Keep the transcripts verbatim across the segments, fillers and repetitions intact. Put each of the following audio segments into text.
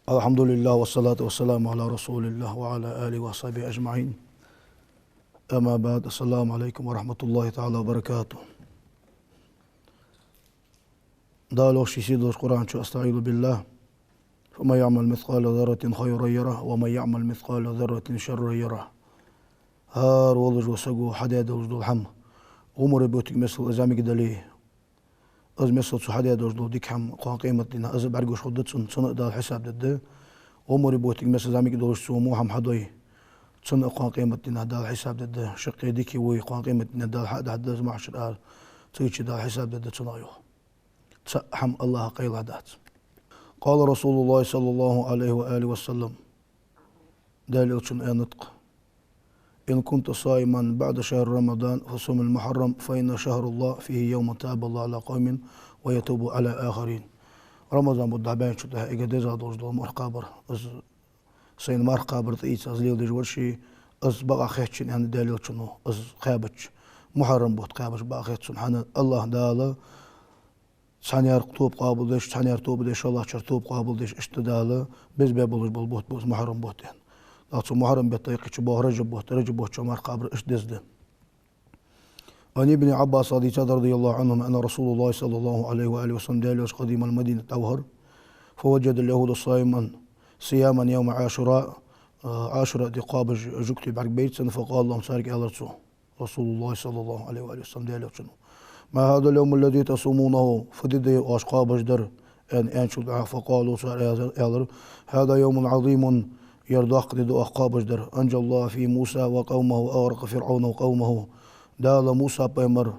الحمد لله والصلاة والسلام على رسول الله وعلى آله وصحبه أجمعين. أما بعد، السلام عليكم ورحمة الله تعالى وبركاته. Дала йоах ший сийдолча Къуръан чу: أستعيذ بالله. فمن يعمل مثقال ذرة خيرا يره ومن يعمل مثقال ذرة شرا يره. ХӀара волаш вола саго хьадаь долаш дола хӀама, гӀомара боттиг миссел зӀамига дале, из миссел цо хьадаь долаш дола дика хӀама кхоана къематдийнахьа из бӀаргагуш хургда цунна, цунна а Дала хьисап дергда. ГӀомара боттиг миссел зӀамига долаш цо во хӀама хьадой, цунна а кхоана къематдийнахьа Дала хьисап дергда. Шаккхе дика, во кхоана къематдийнахьа Дала хьа а дахьаргда из махьшара ара, цигача Дала хьисап дергда цунах, йоах. Цхьа хӀама АллахӀа къайлагӀа дац. قال رسول الله صلى الله عليه وآله وسلم. Даьла Элчано аьннад-кх: إن كنت صائما بعد شهر رمضان فصم المحرم، فإن شهر الله فيه يوم تاب الله على قوم ويتوب على آخرين. Рамазан бутт дӀабаьнначул тӀехьагӀа эггара дезагӀа долаш дола марха кхабар, из сайна марха кхабар тӀаийца из леладеш вар ше, из бакъахьа хетачунна, аьннад Даьла Элчано, из кхаьбача, мухьаррам бутт кхаьбача бакъахьа хет цунна, хӀана, АллахӀ Дала цхьаннера тоба къоабалдеш, цхьаннера тоба деш, шоллагӀчар тоба къоабалдеш, иштта Дала безбе болаш бола бутт ба из мухьаррам бутт, аьнна. ТӀаккха цу мухьаррам бетта юкъе чубоагӀа Раджаб бутт, Раджаб бутт чу марха кхабар иштта деза да. عن ابن عباس رضي الله عنهما أن رسول الله صلى الله عليه وآله وسلم, Даьла Элча, قدم المدينة, Ӏовахар, فوجد اليهود صياما، صياما يوم عاشوراء, Ӏашура ди кхоабаш жугтий бӀаргабайра цунна, فقال لهم, царга аьлар цо, رسول الله صلى الله عليه وآله وسلم, Даьла Элчано: ما هذا اليوم الذي تصومونه؟ Фу ди да ер оаш кхоабаш дар? аьнна, аьнначул тӀехьагӀа, فقالوا, цар аьлар: هذا يوم عظيم, ер доккха ди да оаха кхоабаш дар. أنجى الله فيه موسى وقومه وأغرق فرعون وقومه. Дала Муса пайхамар,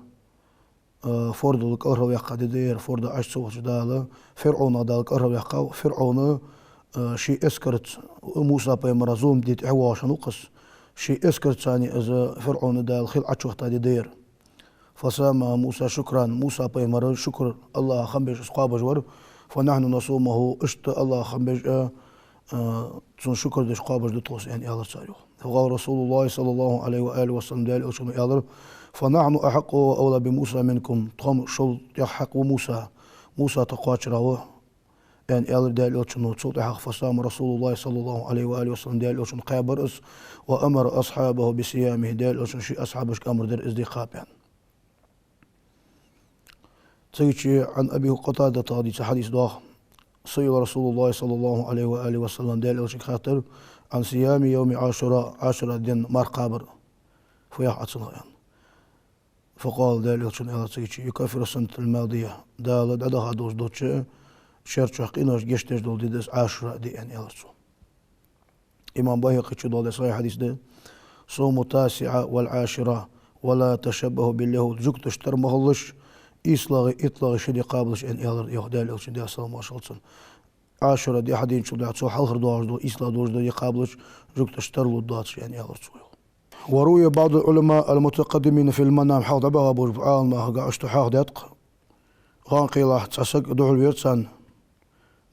а, фордал кӀалхарваьккха ди да ер, форда Ӏаш ца волча Дала ФирӀавнах Дала кӀалхарваьккхав, ФирӀавн, а, ший эскарца, Муса пайхамара зулам де тӀехьавоагӀаш хиннав-кх из, ший эскарца цхьана из ФирӀавн Дала хил Ӏочувахийта ди да ер. فصامه موسى شكرا, Муса пайхамар шукр, АллахӀа хам беш из кхоабаш вар. فنحن نصومه, иштта АллахӀа хам беш а, а, цунна шукр деш кхоабаш да тхо из, аьнна, аьлар цар, йоах. فقال رسول الله صلى الله عليه وآله وسلم, Даьла Элчано аьлар: فنحن أحق وأولى بموسى منكم, тхо-м шул тӀех хьакъ ва Мусас, Муса тха кхоачара ва, аьнна, аьлар Даьла Элчано. Цул тӀехьагӀа فصام رسول الله صلى الله عليه وآله وسلم, Даьла Элчано кхаьбар из, وأمر أصحابه بصيامه, Даьла Элчано ший асхьабашка амар дир из ди кхаба, аьнна. Цигача عن أبي قتادة, тӀаккха дийца хьадис доагӀа: سئل رسول الله صلى الله عليه وآله وسلم, Даьла Элчанга хаьттар, عن صيام يوم عاشوراء, Ӏашура ден марха кхабар фу я Ӏа цунах, аьнна. فقال, Даьла Элчано аьлар цигача: يكفر السنة الماضية, Дала дӀадахьа долаш долча шера чу къинош гешт деш дола ди да из Ӏашура ди, аьнна, аьлар цо. Имам БайхӀакъе чу доаладаь сахьихь хьадис да: صوموا التاسع والعاشر ولا تشبهوا باليهود, жугташта тара ма хилалаш, ийслагӀеи итлагӀеи ши ди кхабалаш, аьнна, аьлар, йоах, Даьла Элчано, Даьла салам-моаршал хилда цунна. Ӏашура ди хьадийнчул тӀехьагӀа цул хьалхара доагӀаш дола, ийслагӀа доагӀаш дола ди кхабалаш, жугташта тара лургдоацаш, аьнна, аьлар цо, йоах. وروي بعض العلماء المتقدمين في المنام, хьалха дӀабаха болаш бола Ӏаламнаха иштта хьоахадаьд-кх, гӀанкхийлахь цхьа саг духьалвера царна,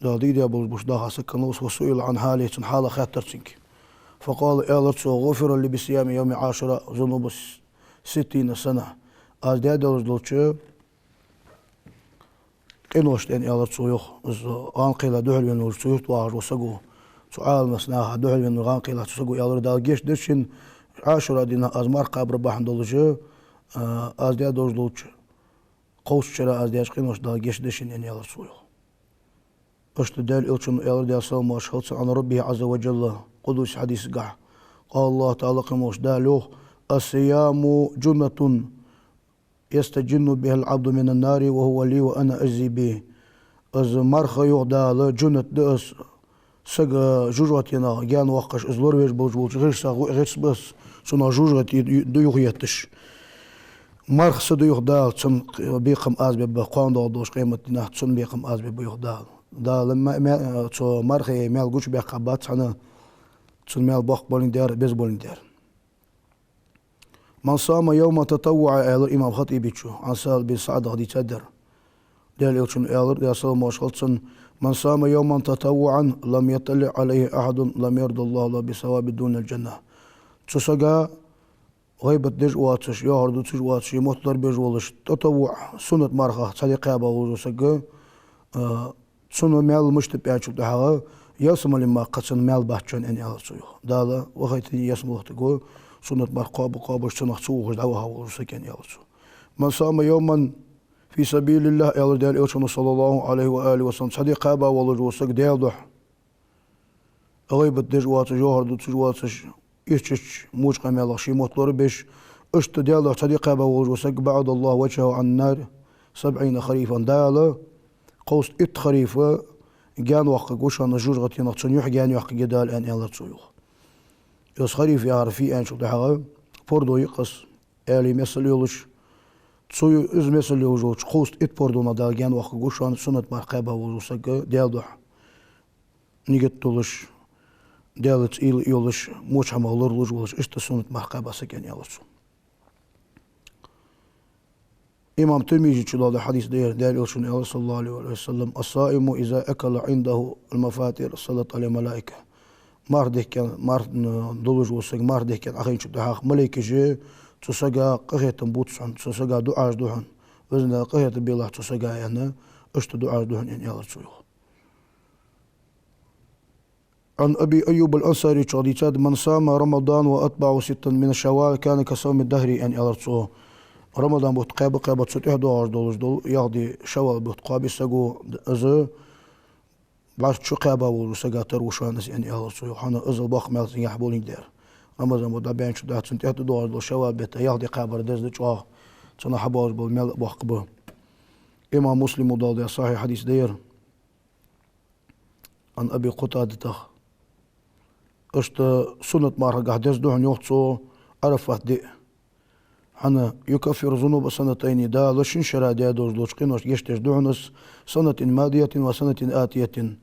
Дала дийде болаш бола даха саг хиннав из, وسئل عن حاله, цун хьалах хаьттар цунга. فقال, аьлар цо: غفر لي بصيام يوم عاشوراء ذنوب ستين سنة. Аз даь долаш долча къиношта, аьнна, аьлар цо, йоах, из гӀанкхийла духьалвенна волаш, цу юрта вахаш вола саго, цу Ӏаламнахаца духьалвенна волаш, гӀанкхийла цу саго аьлар: Дала гешт дир шийна, Ӏашура дийнахьа аз марха кхабар бахьан долаш, а, аз даь долаш долча кховзткъа шера аз даьча къиношта Дала гешт дир шийна, аьнна, аьлар цо, йоах. Иштта Даьла Элчано аьлар, Даьла салам-моаршал хилда цунна, عن ربه عز وجل, къудси хьадисагахь: قال الله تعالى, кхы волча Дала йоах: الصيام جنة يستجن بها العبد من النار وهو لي وأنا أجزي به. Из марха, йоах Дала, джуннат да из, саг жожагӀатенах гаьна воаккхаш, из лоравеш болаш волча гӀирсах гӀо-, гӀирс ба из, цунах жожагӀате ю-, ю-, юхаетташ. Марха са да, йоах Дала, цун бекхам аз бергба, кхоана доагӀаш долча къематдийнахьа цун бекхам аз бергба, йоах Дала. Дала ма-, ма-, цу мархий маьл гучабаьккхабац хӀана, цун маьл боккха болга дер, беза болга дер. من صام يوما تطوعا, аьлар имам ХатӀибе, عن سهل بن سعد, хьадийцад ер. Даьла Элчано аьлар, Даьла салам-моаршал хилда цунна: من صام يوما تطوعا لم يطلع عليه أحد لم يرض الله له بثواب دون الجنة. Цу сага гӀийбат деш а воацаш, йоахар дувцаш а воацаш, ший мотт лорабеш а волаш, татаввуӀ, суннат мархах цхьа ди кхаьба волаш вола саг, а, Цунна маьл мишта ба аьнначул тӀехьагӀа, ялсмален мара кхы цунна маьл бац, аьнна аьлар цо, йоах. Дала вахийтина ялсмале тӀа, суннат марха кхаба, кхабаш, цунах ца вохаш дӀаваха волаш ва саг, аьнна аьлар цо. «من صام يوما في سبيل الله», аьлар Даьла Элчано, صلى الله عليه وآله وسلم, цхьа ди кхаьба волаш вола саг Даьла духьа, гӀийбат деш воацаш, жовхьар дувцаш воацаш, иштта моча къамаьлах ший мотт лорабеш, иштта Даьла духьа цхьа ди кхаьба волаш вола саг, «بعد الله وجهه عن النار سبعين خريفا», Дала кхузткъа итт хариф гаьна воаккхаргва шоана жожагӀатенах, цун юхь гаьна йоаккхаргья Дала, аьнна аьлар цо, йоах. Из хариф яхар фу я аьнначул тӀехьагӀа, пордув я-кх из, аьлий миссел йолаш, цу из миссел йолаш йолча кхузткъа итт пордувах Дала гаьна воаккхаргва шоана суннат марха кхаьба волаш вола саг Даьла духьа нигат долаш, Даьлаца уйла йолаш, моча хӀамах лоралуш волаш, иштта суннат марха кхаьба саг, аьнна аьлар цо. Имам Тирмизе чудоаладаь хьадис да ер, Даьла Элчано аьлар, صلى الله عليه وسلم: «الصائم إذا أكل وعنده المفاطر صلت عليه الملائكة». Марха дехкенна, марха, м, долаш вола саг марха дехкенна Ӏохайначул тӀехьагӀа малейкаша цу сага къахетам бувц хьона, цу сага дуӀаш ду хьона. Везан Даьла, къахетам белахь цу сага, аьнна, иштта дуӀаш ду хьона, аьнна аьлар цо, йоах. عن أبي أيوب الأنصاري чу дийцад: «من صام رمضان وأتبعه ستا من شوال كان كصوم الدهر», аьнна аьлар цо. Рамадан бутт кхаьба, кхаьба цун тӀехьа доагӀаш долаш дола ялх ди шаввал бутт кхоабе саго, из бӀарчча кхаьба волаш вола сага тара ва шоана из, аьнна аьлар цо, йоах. ХӀана, иззал боккха маьл цунгахь боландаь. Рамадан бутт дӀабаьнначул тӀехьагӀа цун тӀехьа доагӀаш дола шаввал бетта ялх ди кхабар деза да чӀоагӀа, цунах хьабоагӀаш бола маьл а боккха ба. Имам Муслима доаладаь сахьихь хьадис да ер. عن أبي قتادة. Иштта суннат мархагахь деза да хьона, йоах цо, Ӏарафат ди. ХӀана, يكفر ذنوب سنتين, Дала шин шера даь долаш долча къиношта гешт деш да хьона из, سنة ماضية وسنة آتية.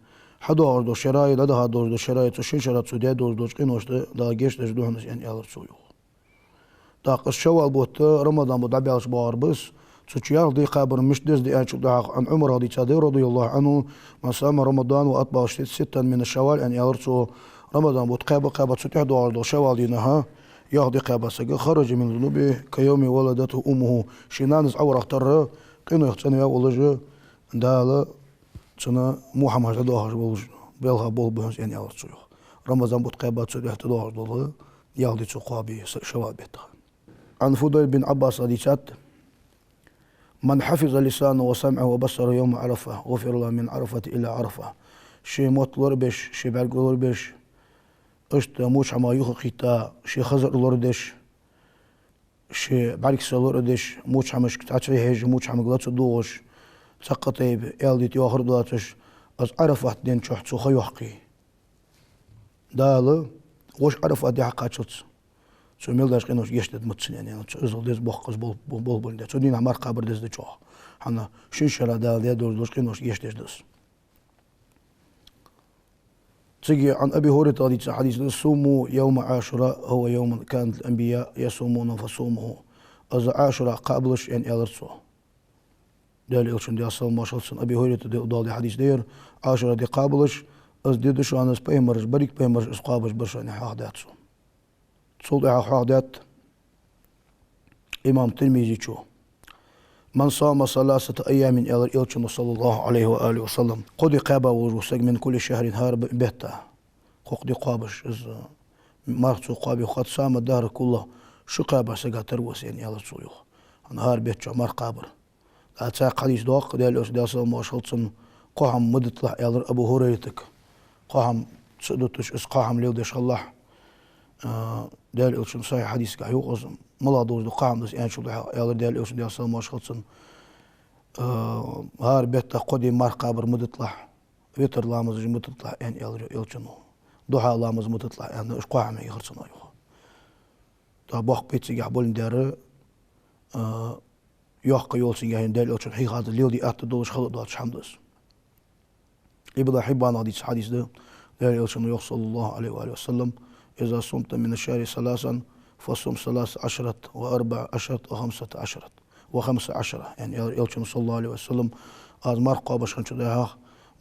ХьадоагӀаш долча шераи, дӀадахьа долаш долча шераи, цу шин шера цо даь долаш долча къиношта Дала гешт деш да хьона из, аьнна аьлар цо, йоах. ТӀаккха из шаввал бутт Рамадан бутт дӀабаьлча боагӀар ба из. Цу чу ялх ди кхабар мишта деза да аьнначул тӀехьагӀа, عن عمر хьадийцад, رضي الله عنه: «من صام رمضان وأتبعه ستا من شوال», аьнна аьлар цо. Рамадан бутт кхаьба, кхаьба цун тӀехьа доагӀаш дола шаввал дийнахьа ялх ди кхаьба саг, خرج من ذنوبه كيوم ولدته أمه. Ший нанас Ӏоварах тара къинойх цӀенваь волаш, Дала цунна мухьамаш дӀадоахаш волаш, белха болх ба хьона из, аьнна аьлар цо, йоах. Рамадан бутт кхаьба цун тӀехьа доагӀаш дола ялх ди цо кхоабе са-, шаввал бетта. عن فضيل بن عباس хьадийцад: «من حفظ لسانه وسمعه وبصره يوم عرفة غفر له من عرفة إلى عرفة». Ший мотт лорабеш, ший бӀарг лорабеш, иштта моча хӀамах юхакхийтта, ший хазар лорадеш, ший бӀаргса лорадеш, моча хӀамашка цхьацца хьежа, моча хӀамага ла ца дугӀаш, цхьаккха тайпа аьла дита йоахар доацаш, из Ӏарафат ден чухь цо ха йоаккхе, Дала вож Ӏарафат ди хьакхаччалца цо мел даьча къиношта гешт дергда цунна, аьнна, цо иззал деза боккха из бол-, бол-, болх боландаь. Цу дийнахьа марха кхабар деза да чӀоагӀа. ХӀана, шин шера Дала даь долаш долча къиношта гешт деш да из. Цига عن أبي هريرة хьадийца хьадис да: «صوموا يوم عاشوراء هو يوم كان الأنبياء يصومونه فصوموه». Из Ӏашура кхабалаш, аьнна аьлар цо. Даьла Элчано, Даьла салам-моаршал хилда цунна, Аби Хурайрата де-, доаладаь хьадис да ер, Ӏашура ди кхабалаш, из ди да шоана из пайхамараш, берригаш пайхамараш из кхоабаш бар шоана, аьнна хьоахадаьд цо. Цул тӀехьагӀа хьоахадаьд имам Тирмизечо: «من صام ثلاثة أيام», аьлар Элчано, صلى الله عليه وآله وسلم, кхо ди кхаьба волаш вола саг, «من كل شهر», хӀара б-, бетта. Кхо-кх ди кхоабаш, из марха цо кхоабе, «قد صام الدهر كله», шу кхаьба сага тара ва из, аьнна аьлар цо, йоах. ХӀана, хӀара бетта чухь марха кхабар. ТӀаккха цхьаькха хьадис доагӀа, Даьла Элчано, Даьла салам-моаршал хилда цунна, кхо хӀама ма диталахь, аьлар Абу Хурайратага. Кхо хӀама ца дуташ, из кхо хӀама леладеш хилалахь. А, Даьла Элчано сахьихь хьадисагахь йоах из, малагӀа долаш да кхо хӀама да из аьнначул тӀехьагӀа, аьлар Даьла Элчано, Даьла салам-моаршал хилда цунна, а, хӀара бетта кхо ди марха кхабар ма диталахь, витр ламазаш ма диталахь, аьнна, аьлар Элчано. Духьа ламаз ма диталахь, аьнна, уж кхо хӀама яхар цунах, йоах. ТӀаккха боккха пайда цигахь боландаь, а, йоккха йола цигахь, Даьла Элчано хьийхадаь, леладе атта долаш хала доацаш хӀама да из. Ибн Хьиббана хьадийца хьадис да, Даьла Элчано йоах, صلى الله عليه وآله وسلم: «إذا صمت من الشهر ثلاثا فصم ثلاث عشرة وأربع عشرة وخمسة عشرة وخمس عشرة». Яъни, аьлар Элчано, صلى الله عليه وسلم, аз марха кхоабаш хинначул тӀехьагӀа,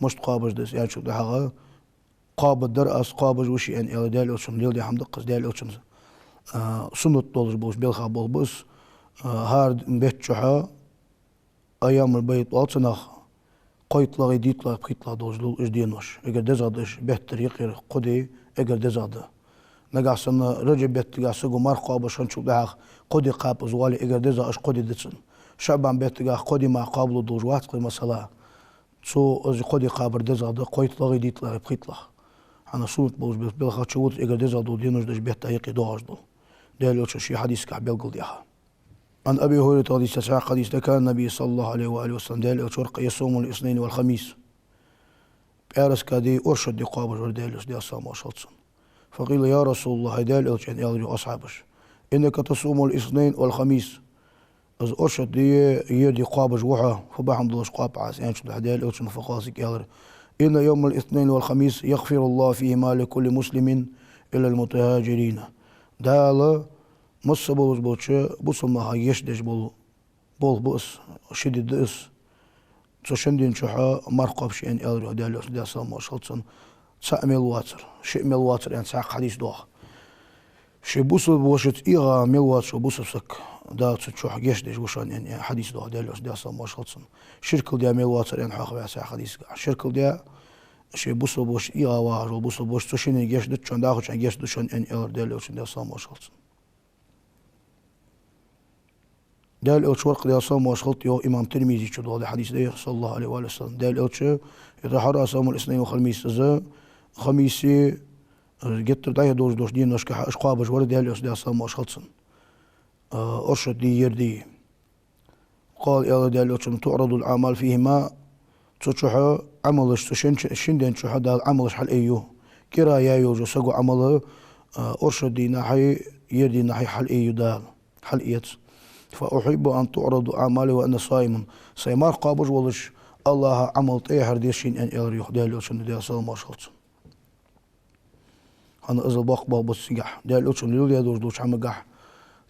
мишта кхоабаш да из аьнначул тӀехьагӀа, кхоабаргдар аз, кхоабаш ва ше, аьнна, аьлар Даьла Элчано, леладаь хӀама да-кх из, Даьла Элчано, а, суннат долаш болаш белха болх ба из, а, хӀара бетта чухь, айямуль-бийд оал цунах, кхойтталагӀа, дейтталагӀа, пхийтталагӀа долаш дола уж денош. Эггара дезагӀа да уж бетта юкъера кхо ди, эггара дезагӀа да. Нагахьа санна Раджаб беттагахьа саго марха кхоабаш хинначул тӀехьагӀа кхо ди кхаба из вале, эггара дезагӀа уж кхо ди да цунна. ШаӀбан беттагахьа кхо ди мара кхоабалургдолаш вац-кх, масала. Цо из кхо ди кхабар дезагӀа да кхойтталагӀа, дейтталагӀа, пхийтталагӀа. ХӀана, суннат болаш бел-, белхача вуц эггара дезагӀа дола денош да уж бетта юкъе доагӀаш дола. Даьла Элчано ший хьадисагахьа белгалдаьха. عن أبي هريرة رضي الله عنه قال: كان النبي صلى الله عليه وآله وسلم, Даьла Элча вар-кх, يصوم الاثنين والخميس. ПӀаьраска ди, оршот ди кхоабаш вар Даьла Элча, Даьла салам-моаршал хилда цунна. فقيل: يا رسول الله, хӀай Даьла Элча, аьнна, аьлар йоах асхьабаша, إنك تصوم الاثنين والخميس. Из оршот ди, ер ди кхоабаш ва хьо, фу бахьан долаш кхоаб Ӏа из, аьнначул тӀехьагӀа Даьла Элчано, فقال, цига аьлар: إن يوم الاثنين والخميس يغفر الله فيهما لكل مسلم إلا المتهاجرين. Дала масса болаш болча бусалба наха гешт деш бола болх ба из, ши ди да из. Цу шин ден чухьа марха кхоабаш я, аьнна, аьлар йоах Даьла Элчано, Даьла салам-моаршал хилда цунна. Цаӏ мел воацар, шиъ мел воацар, аьнна, цхьаькха хьадис доагӀа. Ший бусалба вошаца эгӀа мел воацаш вола бусалба саг, Дала цу чухьа гешт деш ва шоана, аьнна, хьадис доагӀа Даьла Элчано, Даьла салам-моаршал хилда цунна. Ширк даь мел воацар, аьнна, хьоахаваь цхьаькха хьадисагахьа. Ширк даь, ший бусалба вошаца эгӀа вагӀаш вола бусалба воша цу шинне гешт дац шоана, дӀахо цунна гешт да шоана, аьнна, аьлар Даьла Элчано, Даьла салам-моаршал хилда цунна. Даьла Элча вар-кх, Даьла салам-моаршал хилда, йоах имам Тирмизе, чудоагӀа да хьадис да ер, صلى الله عليه وآله وسلم. Даьла Элча: يتحرى صوم الاثنين والخميس, из хамисе, э, геттара дӀахо долаш долча деношкахьа уж кхоабаш вар Даьла Элча, Даьла салам-моаршал хилда цунна. Э, оршот ди, ер ди. قال, аьлар Даьла Элчано: تعرض الأعمال فيهما. Цу чухьа Ӏамалаш, цу шин, шин ден чухьа Дала Ӏамалаш хьалъайю. КӀира яь йолаш йола саго Ӏамал, а, оршот дийнахьеи ер дийнахьеи хьалъайю Дала, хьалъэц. فأحب أن تعرض أعمالي وأنا صائم. Сай марха кхоабаш волаш АллахӀа Ӏамал тӀехьара деза шийна, аьнна, аьлар йоах Даьла Элчано, Даьла салам-моаршал хилда цунна. ХӀана, из боккха болх ба цигахьа. Даьла Элчано леладаь долаш долча хӀамагахьа: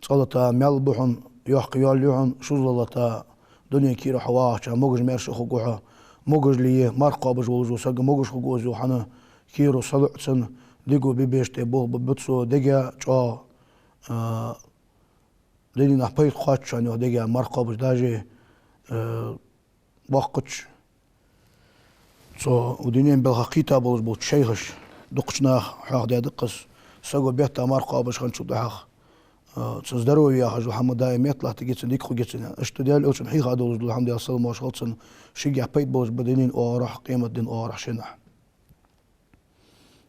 цкъа-латта маьл ба хьона, йоккха йоал я хьона, шозза-латта дунен кийра хьо вагӀача могаш-маьрша хургва хьо. Могаш ле, марха кхоабаш волаш вола саг могаш хургва из, йоах, хӀана, кийро салоӀа цун, дего бе-бешта болх бе беза цо, дега чӀоагӀа, а, дуненах пайда кхоач шоана, йоах, дега марха кхоабаш, даже, а, боккхача, цу дунен балха кхийтта болаш болча шайхаша, дукхача наха хьоахадаьд-кх из, саго бетта марха кхоабаш хинначул тӀехьагӀа, а, цун здоровье яхаш йола хӀама даим метталаттаргья цунна, дика хургья цунна. Иштта Даьла Элчана хьийха долаш дола хӀама, Даьла салам-моаршал хилда цунна, шийгахьа пайда болаш ба дунен оагӀорахьа, къемата ден оагӀорахьа шиннахьа.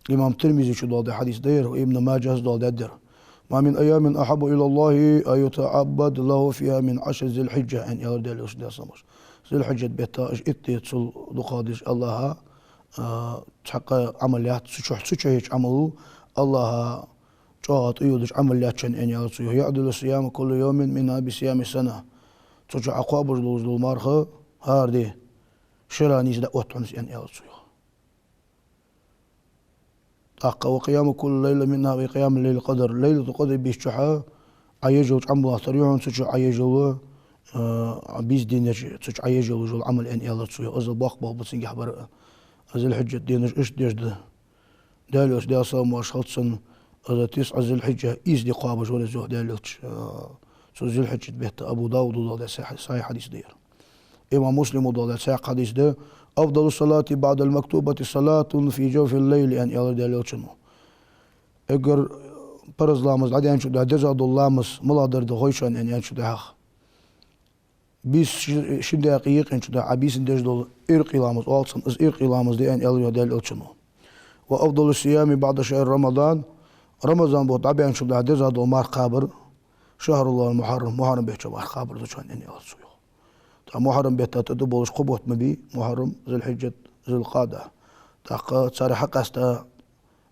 Имам Тирмизе чудоагӀа да хьадис да ер, Ибн Маджахьа доагӀа да ер. ما من أيام أحب إلى الله أن يتعبد له فيها من عشر ذي الحجة, аьнна, аьлар Даьла Элчано, Даьла салам-моаршал хилда цунна. Зуль-хьиджат бетта уж итт ди цул дукхагӀа дезаш АллахӀа, а, цхьаккха Ӏамал яц, цу чухьа, цу чу хьеча Ӏамал АллахӀа чӀоагӀа тӀайода Ӏамал яц шоана, аьнна, аьлар цо, йоах. يعدل صيام كل يوم منها بصيام سنة. Цу чухьа кхоабаш долаш дола марха хӀара ди шера нийса дӀаотт хьона из, аьнна, аьлар цо, йоах. ТӀаккха وقيام كل ليلة منها بقيام ليلة القدر. Лайлатуль-Къадр бийсан чухьа Ӏа еш йолча Ӏамалах тара я хьона цу чу Ӏа еш йола, а, бийсан денаш, цу чу Ӏа еш йола Ӏамал, аьнна, аьлар цо, йоах. Из боккха болх ба цигахьа бар а. Зуль-хьиджат денаш иштта деш да. Даьла Элча, Даьла салам-моаршал хилда цунна, из тисӀа Зуль-хьиджа ийс ди кхоабаш вар из, йоах Даьла Элча, а, цу Зуль-хьиджат бетта. Абу Дауда доагӀа да, сахьихь, сахьихь хьадис да ер. Имам Муслима доагӀа да цхьаькха хьадис да: أفضل الصلاة بعد المكتوبة صلاة في جوف الليل, аьнна, аьлар Даьла Элчано. Эггара параз ламаз дӀадаьнначул тӀехьагӀа дезагӀа дола ламаз малагӀдар да хой шоана, аьнна, аьнначул тӀехьагӀа, бийса ши-, шин даькъе екъинчул тӀехьагӀа Ӏа бийсан деш дола иркъи ламаз оал цунна, из иркъи ламаз да, аьнна, аьлар йоах Даьла Элчано. وأفضل الصيام بعد شهر رمضان, Рамазан бутт дӀабаьнначул тӀехьагӀа дезагӀа дола марха кхабар شهر الله المحرم, Мухьаррам бетта марха кхабар да шоана, аьнна, аьлар цо, йоах. ТӀаккха Мухьаррам бетта тӀа да болаш кхо бутт ма бий: Мухьаррам, Зуль-хьиджат, Зуль-Къаъда. ТӀаккха царех хьакъаьста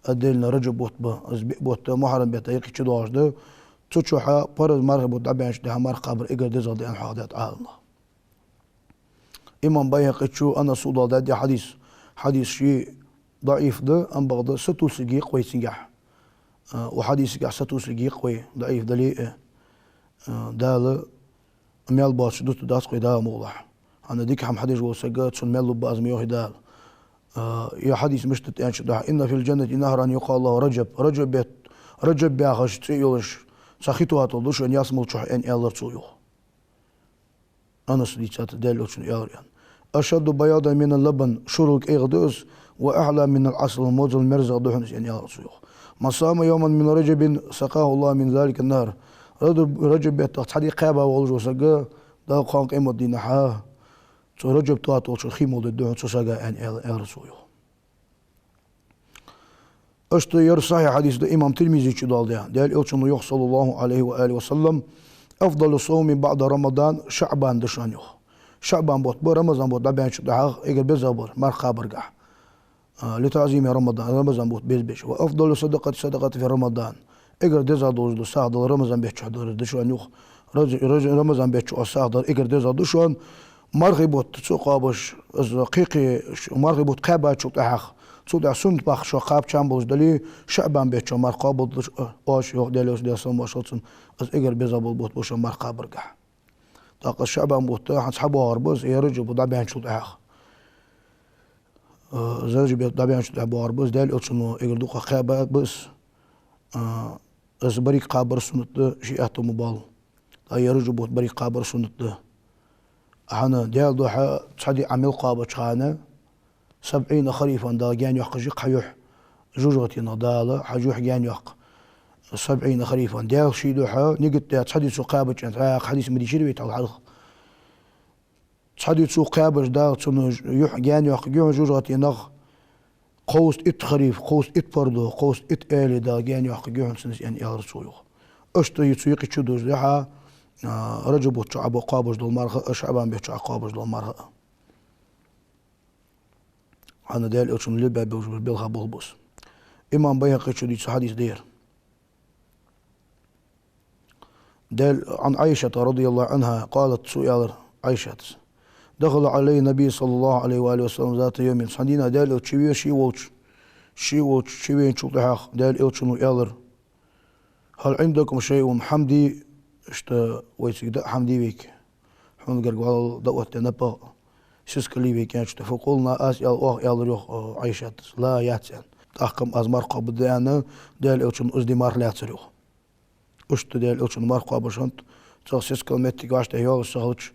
отдельно Раджаб бутт ба, из биъ бутт Мухьаррам бетта юкъе чудоагӀаш да. Цу чухьа параз мархий бутт дӀабаьнначул тӀехьагӀа марха кхабар эггара дезагӀа да, аьнна, хьоахадаьд Ӏаламнаха. Имам БайхӀакъечо, Анаса доагӀа да ер хьадис. Хьадис ше даӀиф да, амма бакъда сатувсаргья-кх вай цигахьа. А, укх хьадисагахьа сатувсаргья-кх вай, даӀиф дале а, а, Дала маьл боацаш дутаргдац-кх вай, Дала мукъ лахь. ХӀана, дика хӀама хьадеш вола саг, цунна маьл лургба аз, ма йоахий Дала. А, ер хьадис мишта да аьнначул тӀехьагӀа: إن في الجنة نهرا يقال له رجب. Раджаб бет-, Раджаб яхаш цӀи йолаш цхьа хи тоатал да шоана ялсмала чухь, аьнна, аьлар цо, йоах. Анаса дийцад, Даьла Элчано аьлар, аьнна. أشد بياضا من اللبن, шурал кӀайгӀа да из, وأحلى من العسل, модзал мерзагӀа да хьона из, аьнна, аьлар цо, йоах. من صام يوما من رجب سقاه الله من ذلك النهر. Раджаб, Раджаб бетта цхьа ди кхаьба волаш вола саг, Дала кхоана къематдийнахьа цу Раджаб тоаца волча хий мел дергда хьона цу сага, аьнна, аьл-, аьлар цо, йоах. Иштта ер сахьихь хьадис да, имам Тирмизе чу доаладаь. Даьла Элчано йоах, صلى الله عليه وآله وسلم: أفضل الصوم بعد رمضان شعبان да шоана, йоах. ШаӀбан бутт ба Рамазан бутт дӀабаьнначул тӀехьагӀа эггара беза бар марха кхабаргахьа. А, لتعظيم رمضان, Рамазан бутт безбеш. وأفضل الصدقة صدقة في رمضان. Эггара деза долаш дола сагӀа дала Рамазан бетта чу дар да шоана, йоах. Раз-, раз-, Рамазан бетта чу оаш сагӀа дала эггара деза да шоана. Мархий бутт цу кхоабаш, из кхы-кхы ш-, мархий бутт кхаьбачул тӀехьагӀа, цул тӀехьагӀа суннат баккха шо кхаба чам болаш дале, ШаӀбан бетта чу марха кхоабалда оаш, йоах Даьла Элчано, Даьла салам-моаршал хилда цунна, из эггара беза бола бутт ба шоана марха кхабаргахьа. ТӀаккха ШаӀбан бутт хӀанз хьабоагӀар ба из, ер Раджаб бутт дӀабаьнначул тӀехьагӀа. Э, Раджаб бутт дӀабаьнначул тӀехьагӀа боагӀар ба из, Даьла Элчано эггара дукха кхаьба ба из. Э, из беррига кхабар суннат да, ший аьттув ма боалл. ТӀаккха ер Раджаб бутт беррига кхабар суннат да. ХӀана, Даьла духьа цхьа ди Ӏа мел кхоабача хана, سبعين خريفا, Дала гаьна йоаккхаш я-кх хьа юхь жожагӀатенах Дала, хьа юхь гаьна йоаккх. سبعين خريفا. Даьла ший духьа нигат даь цхьа ди цо кхаьбача, тӀаккха хьадис ма дийшар вай тхьовра хьалха. Цхьа ди цо кхаьбача Дала цун юхь гаьна йоаккхаргья хьона жожагӀатенах кховзткъа итт хариф, кховзткъа итт пардо, кховзткъа итт аьле Дала гаьна йоаккхаргья хьона цунна из, аьнна, аьлар цо, йоах. Иштта из цу юкъе чудожадеш да, а, Раджаб бутт чу Ӏа бо-, кхоабаш дола марха а, ШаӀбан бетта чу Ӏа кхоабаш дола марха а. ХӀана, Даьла Элчано лелабаь болаш бола белхаш болх ба уж. Имам БайхӀакъе чу дийца хьадис да ер. Даьла, عن عائشة رضي الله عنها قالت, цо аьлар, Ӏайшата: دخل علي النبي صلى الله عليه وآله وسلم ذات يوم. Цхьан дийнахьа Даьла Элча чувенав ше волча, ше волча чувеначул тӀехьагӀа Даьла Элчано аьлар: هل عندكم شيء, хӀама дий, иштта вайцига даа хӀама дий вайга? Хьона гарга валал дӀаоттадаь напагӀа, сискал лий вай кӀаьнкашта? فقلنا, аз аьл-, оаха аьлар, йоах, э, Ӏайшата: لا, яц, аьнна. ТӀаккха-м аз марха кхоабаргда, аьнна, Даьла Элчано из ди марха лаьцар, йоах. Иштта Даьла Элчано марха кхоабаш хиннад, цӀагӀа сискал моттиг вӀаштӀехьа йоаллаш ца хилча,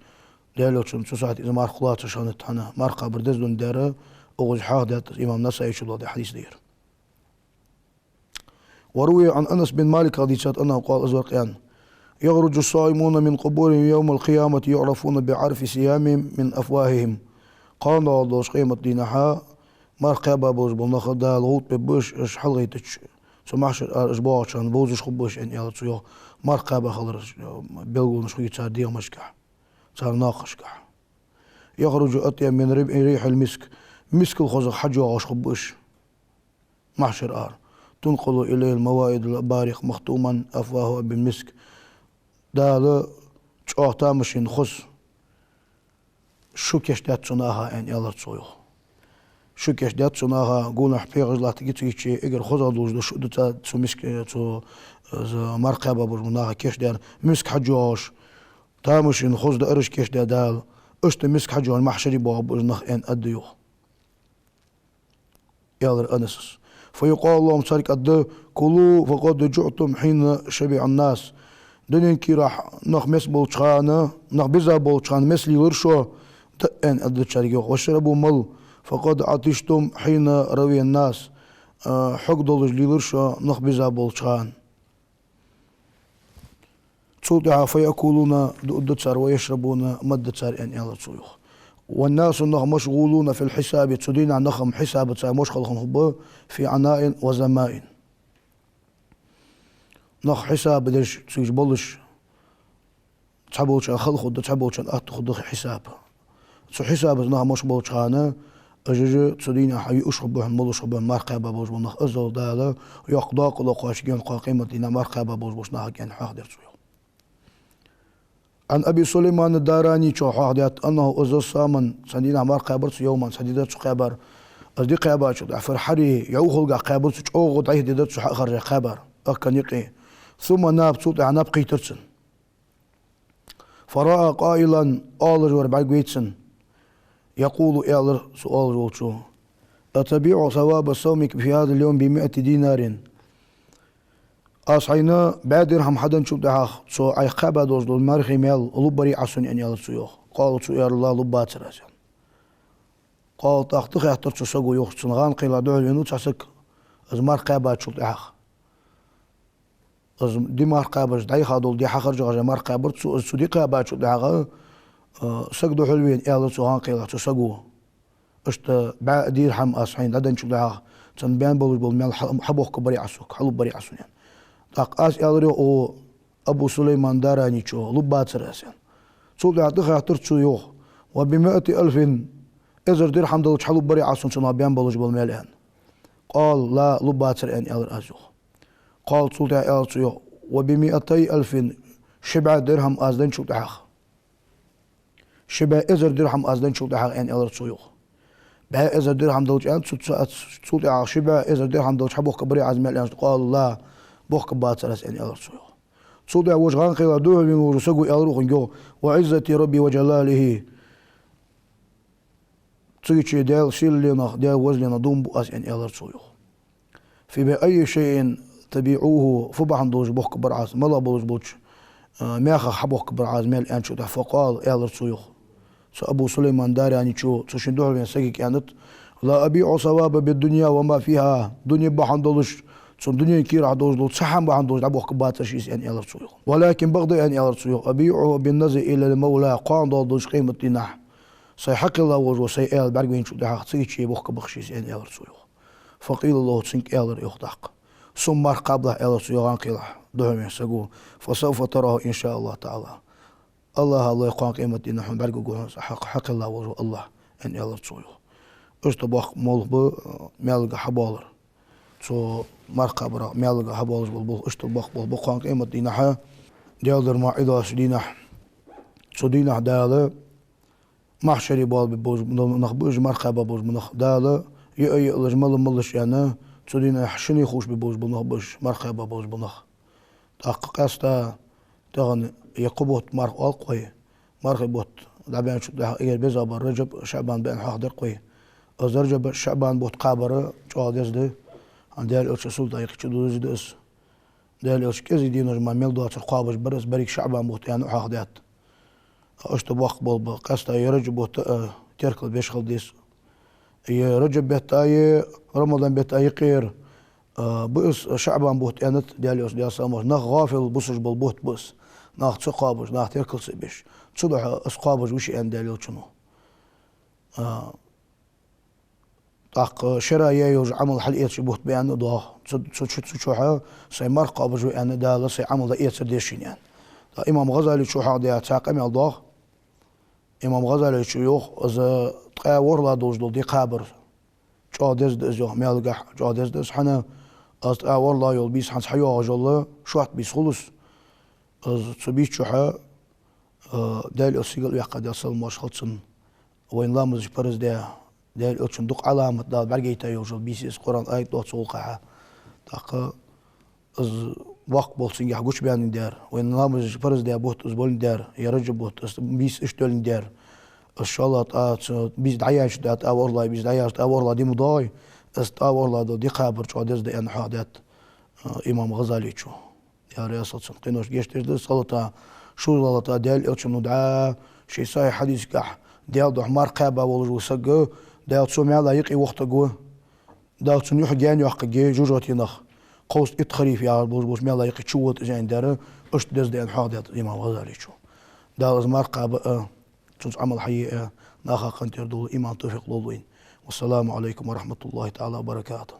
Даьла Элчано цу сахьате из марха лоацаш хиннад, хӀана, марха кхабар деза дунна дар, укхаза хьоахадаьд из, имам Насаи чу доаладаь хьадис да ер. وروي عن أنس بن مالك, дийцад, أنه قال, из вар-кх аьнна: يخرج الصائمون من قبورهم يوم القيامة يعرفون بعرف سيامهم من أفواههم. Кхоана долаш къематдийнахьа марха кхаьба болаш бола нах Дала гӀулакх бергбуш, уж хьалгӀайттача, цу махьшара ара уж боагӀача хана бовзаш хургба уж, аьнна, аьлар цо, йоах, марха кхаьба хилара белгалонаш хургья цар дегӀамашкахь, цар наькъашкахь. يخرج أطيب من ريح المسك. Мискал хозагӀа хьаж йоагӀаш хургба уж махьшара ара. تنقل إليه الموائد الأباريق مختوما أفواهها بالمسك. Дала чӀоагӀа тамашийна хоза шу кийчдаьд цу наха, аьнна, аьлар цо, йоах. Шу кийчдаьд цу наха, гонахьа пхьегӀаш латтаргья цу чу, эггара хозагӀа долаш дола шу да цу, цу миска, цу, э, марха кхаьба болаш болча наха кийчдаьр, миска хьаж йоагӀаш, тамашийна хоза даараш кийчдаьд Дала. Иштта миска хьаж йоагӀаш махьшаре боагӀаргба уж нах, аьнна, аргда, йоах. Аьлар Анаса: فيقال لهم, царга аргда: كلوا فقد جعتم حين شبع الناس. Дунен кийрахь нах меца болча хана, нах беза болча хана меца лийлар шо, даа, аьнна, аргда царга, йоах. واشربوا, мала, فقد عطشتم حين روي الناس. А, хьогдолаш лийлар шо, нах беза болча хана. Цул тӀехьагӀа فيأكلون, дуаргда цар, ويشربون, маргда цар, аьнна, аьлар цо, йоах. والناس, нах, مشغولون في الحساب, цу дийнахьа нах-м хьисабаца мошкъал хинна хургба, في عناء وظمأ. Нах хьисаб деш, цигаш болаш, цхьаболчарна хала хургда, цхьаболчарна атта хургда хьисаб. Цу хьисабаца нах мошкъа болча хана, уж цу дийнахьа юаш хургба хьона, молаш хургба хьона марха кхаьба болаш бола нах, аззал Дала йоккха доккхал кхоачаргья хьона кхоана къематдийнахьа марха кхаьба болаш болча нахага, аьнна, хьоахадаьр цо, йоах. عن أبي سليمان الداراني, цо хьоахадаьд, أنه, из саьман, цхьан дийнахьа марха кхаьбар цо, يوما, цхьа ди дар цо кхаьбар. Из ди кхаьбачул тӀехьагӀа, في الحر, йӀовхалгахь кхаьбар цо, чӀоагӀа дӀайха ди дар цо хьа а харжа кхаьбар. أكن يقي. ثم نام, цул тӀехьагӀа наб кхийтар цун. فرأى قائلا, оалаш вар бӀаргавайра цунна. يقول, аьлар цу оалаш волчо: أتبيع ثواب صومك في هذا اليوم بمائة دينار. Аз хьайна бӀаь дирхьам хьаденначул тӀехьагӀа цу Ӏайха кхаьба долаш дола мархий маьл лургбарий Ӏа сона, аьнна, аьлар цо, йоах. قال, цо аьлар: لا, лургбацар аз, аьнна. قال, тӀаккха тӀахаьттар цу саго, йоах, цунна гӀанкхийла духьал венав цхьа саг, из марха кхаьбачул тӀехьагӀа. Из ди марха кхаьбаш, дӀаяхьа дола ди хьахаржа гӀажа марха кхаьбар цо, из цу ди кхаьбачул тӀехьагӀа, а, саг духьал вена, аьлар цу гӀанкхийла цу саго. Иштта бӀаь дирхьам аз хьайна дӀаденначул тӀехьагӀа, цунна бен болаш бола маьл хьа-, хьабохкабаре Ӏа сога, хьалургбаре Ӏа сона, аьнна. ТӀаккха аз аьлар, йоах, Абу Сулайман Дараничо, лургбацар аз, аьнна. Цул тӀехьагӀа тӀахаьттар цо, йоах: وبمائة ألف, эзар дирхьам далча хьалургбаре Ӏа сона цунах бен болаш бола маьл, аьнна. قال: لا, лургбацар, аьнна, аьлар аз, йоах. قال, цул тӀехьагӀа аьлар цо, йоах: وبمائتي ألف, ши бӀаь дирхьам аз денначул тӀехьагӀа. Ши бӀаь эзар дирхьам аз денначул тӀехьагӀа, аьнна, аьлар цо, йоах. БӀаь эзар дирхьам далча, аьнна, цу, цу, цул тӀехьагӀа ши бӀаь эзар дирхьам далча хьабохкабаре Ӏа из маьл, аьнна. قال: لا, бохкабацар аз, аьнна, аьлар цо, йоах. Цул тӀехьагӀа вож гӀанкхийла духьал вена волча саго аьлар укхунга, йоах: وعزتي ربي وجلاله, цигача Даьла сийлахьленах, Даьла возаленах дув буъ аз, аьнна, аьлар цо, йоах. فبأي شيء تبيعه, фу бахьан долаш бохкабар Ӏа из, малагӀа болаш болча, а, маьхах хьабохкабар Ӏа из маьл, аьнначул тӀехьагӀа, فقال, аьлар цо, йоах. Цу Абу Сулайман Дараничо цу шийна духьал вена сагага аьннад: لا أبيع الثواب بالدنيا وما فيها, дуне бахьан долаш, цун дунен кийрахь долаш дола цхьа хӀама бахьан долаш дӀабохкабацар аз из, аьнна, аьлар цо, йоах. ولكن, бакъда, аьнна, аьлар цо, йоах, أبيعه بالنظر إلى المولى, кхоана дола долча къематдийнахьа сай хьакхелла волаш вола, сай аьла бӀаргавайначул тӀехьагӀа цигача бохкабах аз из, аьнна, аьлар цо, йоах. فقيل له, цунга аьлар, йоах, тӀаккха: ثم, марха кхаба, аьлар цу гӀанкхийла духьал вена саго, فسوف تراه إن شاء الله تعالى. АллахӀа лой, кхоана къематдийнахьа хьона бӀаргагургва хьона хьа-, хьакхелла волаш вола АллахӀ, аьнна, аьлар цо, йоах. Иштта боккха молха ба, а, маьлага хьабоалар. Цу марха кхабарах маьлага хьабоалаш бола болх, иштта боккха болх ба кхоана къематдийнахьа, Даьла дар ма Ӏидалаш дийнахьа. Цу дийнахьа Дала махьшаре боалабе болаш бола нах ба уж, марха кхаба болаш бола нах. Дала йиъ-йиъалаш, мала-малалаш аьнна, цу дийнахьа шинне хувшабе болаш бола нах ба уж, марха кхаба болаш бола нах. ТӀаккха къаьстта тахан е кхо бутт марха оал-кх вай, мархий бутт дӀабаьнначул тӀехьагӀа эггара беза бар Раджаб, ШаӀбан ба аьнна хьоахадаьр-кх вай. Из Раджаб, ШаӀбан бутт кхабар чӀоагӀа деза да. ХӀана, Даьла Элчан суннатах юкъе чудодаш да из. Даьла Элча кӀезига денош мара мел доацар кхоабаш бар из, беррига ШаӀбан бутт аьнна хьоахадаьд. Иштта боккха болх ба. Къаьстта е Раджаб бутт а теркал беш хила деза. Е Раджаб бетта а, е Рамадан бетта а юкъера, а, ба из ШаӀбан бутт аьннад Даьла Элчо, Даьла салам хилда цунна. Нах гӀафил бусаш бола бутт ба из. Нах ца кхоабаш, нах теркал ца беш. Цудухьа из кхоабаш ва ше аьннад Даьла Элчо. А, тӀаккха шера яь йолаш Ӏамал хьалъэцаш бутт ба аьнна а доагӀа. Цу, цу, цу, цу чухьа сай марха кхоабаш ва аьнна, Дала сай Ӏамал дӀаэцар деза шийна аьнна. ТӀаккха имам ГӀазалечо хьоахадаь цхьа къамаьл доагӀа. Имам ГӀазалечо йоах, из ткъаь ворхӀлагӀа долаш дола ди кхабар чӀоагӀа деза да из, йоах, маьлагахьа чӀоагӀа деза да из. ХӀана, из ткъаь ворхӀлагӀа йола бийса хӀанз хьайоагӀаш йола шортта бийса хул из. Из цу бийсан чухьа, а, Даьла Элча, сигала ваьккха Даьла салам-моаршал хилда цунна, вайна ламазаш парз даь, Даьла Элчан дукха Ӏаламат Дала бӀаргайта йолаш йола бийса я из, Къуръан аят доагӀа цу гӀулакха. ТӀаккха из боккха болх цунгахьа гучабаьннад, вайна ламазаш парз даь бутт из болга да, е Раджаб бутт, из бийса иштта долга да. Из шоллагӀа тӀа цу бийса дӀаяьнначул тӀехьагӀа ткъаь ворхӀлагӀа бийса дӀаяьннача, ткъаь ворхӀлагӀа ди ма доагӀий, из ткъаь ворхӀлагӀа дола ди кхабар чӀоагӀа деза да аьнна хьоахадаьд, а, имам ГӀазалечо. Яр ясал цун къинош гешт деш да, из гӀалат, шозза гӀалат Даьла Элчано дӀа, ший сахьихь хьадисагахь, Даьла духьа марха кхаьба волаш вола саг, Дала цо маьла юкъе вохийтаргва, Дала цунна юхь гаьна йоаккхаргья жожагӀатенах, кховзткъа итт хариф яхаш болаш болча маьла юкъе чувода из аьнна дар, иштта деза да аьнна хьоахадаьд имам ГӀазалечо. Дала из марха кхаба а, цунца Ӏамал хьае а, наха къинтӀера довла иман, товфикъ лолда вайна. والسلام عليكم ورحمة الله تعالى وبركاته.